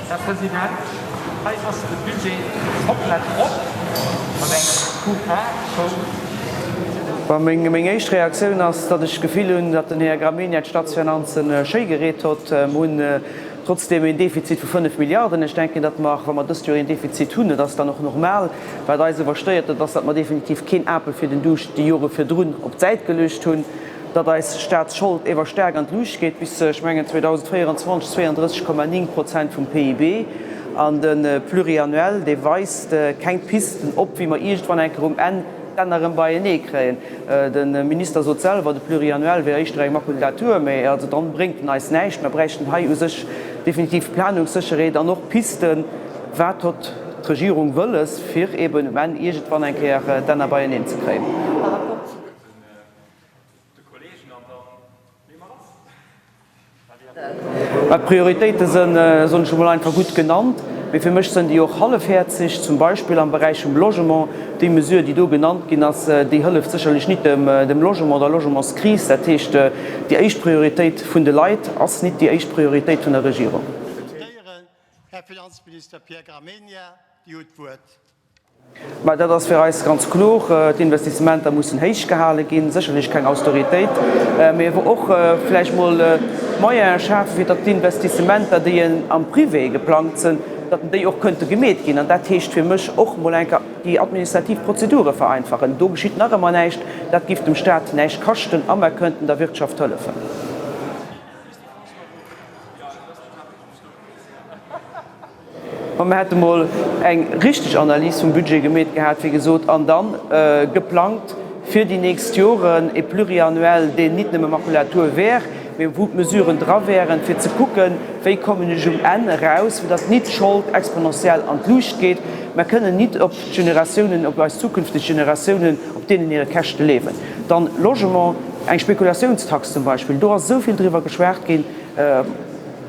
Här President, hei ass de Budget komplett op an engem QR-Code. Bon, meng éischt Reaktioun ass, datt ech d'Gefill hunn, datt den Här Gramegna d'Statsfinanzen schéi gereet hott. Mer hunn trotzdeem een Defizit vu 5 Milliarden. Ech denken, datt mer, wa mer dëst Joer een Defizit hunn, et ass dann och normal, wat eis ower stéiert, dat ass, datt mer definitiv keen Apel fir den Duuscht déi Jore virdrun op d'Säit geluecht hunn, datt eis Staatsschold ewer staark an d'Luucht geet, bis, ech mengen, 2024 32,9 Prozent vum PIB. An de Pluriannuel, dee weist keng Pisten op, wéi mer iergendwann eng Kéier um Enn d'Enn erëm beienee kréien. De Minister sot selwer, de Pluriannuel wär éischter eng Makulatur, mä also dann bréngt en eis näischt. Mer bräichten hei u sech definitiv Planungssécherheet an och Pisten, wat hott d'Regierung wëlles, fir eben um Enn iergendwann eng Kéier d'Enner beieneen ze kréien. Mä d'Prioritéite sënn, soen ech emol einfach, gutt genannt, mee fir mech sënn déi och hallefhäerzeg, zum Beispill am Beräich vum Logement. Déi Mesure, déi do genannt ginn ass, déi hëlleft sécherlech nit dem Logement, der Logementskris. Dat heescht, déi éischt Prioritéit vun de Leit ass nit déi éischt Prioritéit vun der Regierung. Här Finanzminister Pierre Gramegna, Dir hutt d'Wuert. Mä dat ass fir eis ganz kloer, D'investissementer mussen héich gehale ginn, sécherlech keng Austeritéit, mee awer och vläicht mol d'Moyene schafen, fir datt d'Investissementer, déi am Privé geplangt sinn, datt déi och kënnte gemeet ginn. An dat heescht fir mech och mol eng Kéier déi administrativ Prozedure vereinfachen. Do geschitt nach ëmmer näischt. Dat giff dem Stat näischt kaschten a mer kënnten der Wirtschaft hëllefen. Ma mer hätte mol eng richteg Analys vum Budget gemeet gehat, wéi gesot, an da geplangt fir déi nächst Joren e Pluriannuel, deen nit nëmme Makulatur wär, mee wou d'Mesuren dra wären, fir ze kucken, wéi kommen ech um Enn eraus, fir datt nit d'Schold exponentiell an d'Luucht geet. Mer kënnen nit op d'Generatiounen, op eis zukünfteg Generatiounen, op deenen hire Käschte liewen. Dann Logement, eng Spekulatiounstax zum Beispill, do ass esou vill driwwer geschwat ginn.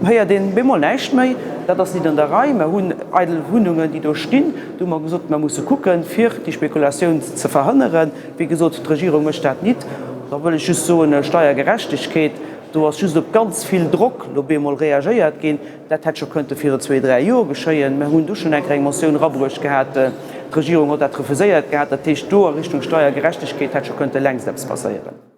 Héiert een bemol näischt méi. Dat ass nit an der Rei. Mer hunn eidel Wunnungen, déi do stinn. Do hu mer gesot, mer musse kucken, fir déi Spekulatioun ze verhënneren. Wéi gesot, d'Regierung mécht dat nit. Da wëll ech just soen, Steiergerechtegkeet, do ass just op ganz vill Drock lo bemol reagéiert ginn. Dat hätt scho kënnte viru zwee, dräi Joer geschéien. Mer hunn du schonn eng Kéier eng Motioun erabruecht gehat. D'Regierung huet dat refuséiert gehat. Dat heescht, do a Richtung Steiergerechtegkeet hätt scho kënnte längst eppes passéieren.